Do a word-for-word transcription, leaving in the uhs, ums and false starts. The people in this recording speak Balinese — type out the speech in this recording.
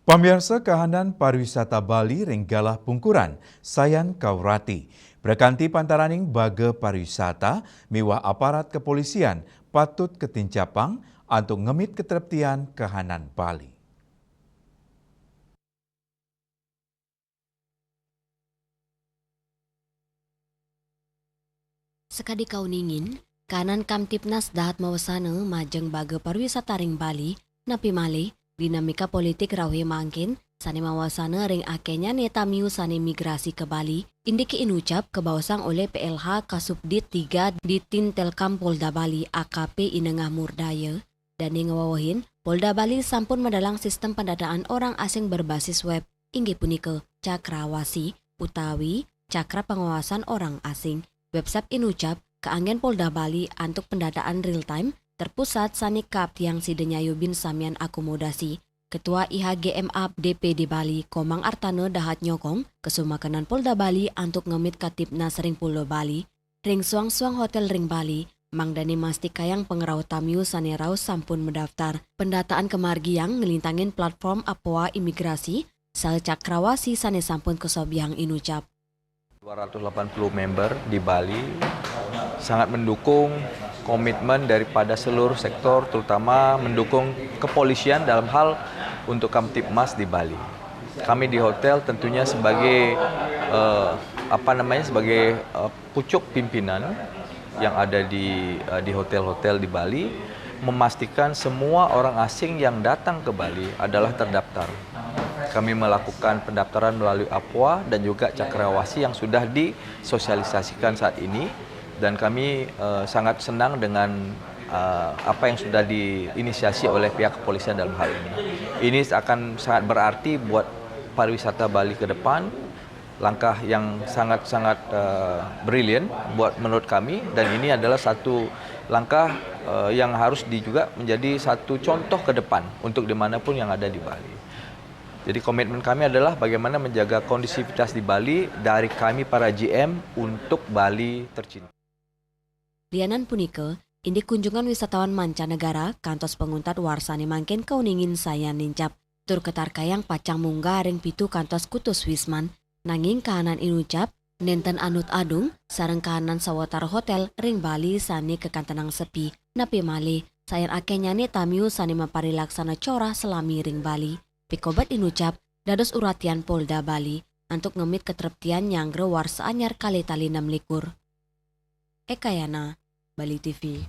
Pamiarsa, kahanan pariwisata Bali ring galah pungkuran sayan kaurati. Prakanti pantaraning baga pariwisata miwah aparat kepolisian patut katincapang antuk ngemit katreptian kahanan Bali. Sakadi kauningin, kahanan Kamtibmas dahat mawasana majeng baga pariwisata ring Bali, napi malih, dinamika politik rauhé mangkin, sané mawasana ring akéhnyané tamiu sané migrasi ka Bali, indik inucap kabaosang olih P L H Kasubdit tiga Ditintelkam Polda Bali A K P I Nengah Murdaya, dané ngwewehin, Polda Bali sampun medalang sistem pendataan orang asing berbasis web, inggih punika Cakrawasi utawi Cakra Pengawasan Orang Asing. Website inucap kaanggén Polda Bali antuk pendataan real time terpusat sané kaaptiang sida nyayubin samian akomodasi. Ketua I H G M A D P D Bali, Komang Artana dahat nyokong kasumakenan Polda Bali antuk ngemit Kamtibmas ring Pulo Bali, ring suang-suang hotél ring Bali, mangdané mastikayang pangrauh tamiu sané rauh sampun madaftar. Pendataan kamargiang nglintangin platform Appoa Imigrasi saha Cakrawasi sané sampun kasobiahang inucap. Dua ratus delapan puluh member di Bali sangat mendukung komitmen daripada seluruh sektor, terutama mendukung kepolisian dalam hal untuk Kamtibmas di Bali. Kami di hotel tentunya sebagai, eh, apa namanya, sebagai, eh, pucuk pimpinan yang ada di, eh, di hotel-hotel di Bali, memastikan semua orang asing yang datang ke Bali adalah terdaftar. Kami melakukan pendaftaran melalui Appoa dan juga Cakrawasi yang sudah disosialisasikan saat ini, dan kami, eh, sangat senang dengan, eh, apa yang sudah diinisiasi oleh pihak kepolisian dalam hal ini. Ini akan sangat berarti buat pariwisata Bali ke depan, langkah yang sangat-sangat, eh, brilliant buat, menurut kami, dan ini adalah satu langkah, eh, yang harus di-, juga menjadi satu contoh ke depan untuk dimanapun yang ada di Bali. Jadi, komitmen kami adalah bagaimana menjaga kondusivitas di Bali dari kami para G M untuk Bali tercinta. Lianan punika, indik kunjungan wisatawan mancanegara kantos panguntat warsané mangkin kauningin sayan nincap, tur katarkayang pacang munggah ring pitu kantos kutus wisman, nanging kahanan inucap nénten anut adung sareng kahanan sawatara hotél ring Bali sané kakantenang sepi, napi malih sayan akéhnyané tamiu sané maparilaksana corah salami ring Bali. Pikobet inucap dados uratian Polda Bali antuk ngemit katreptian nyanggra warsa anyar kalih tali nem likur. Ekayana, Bali T V.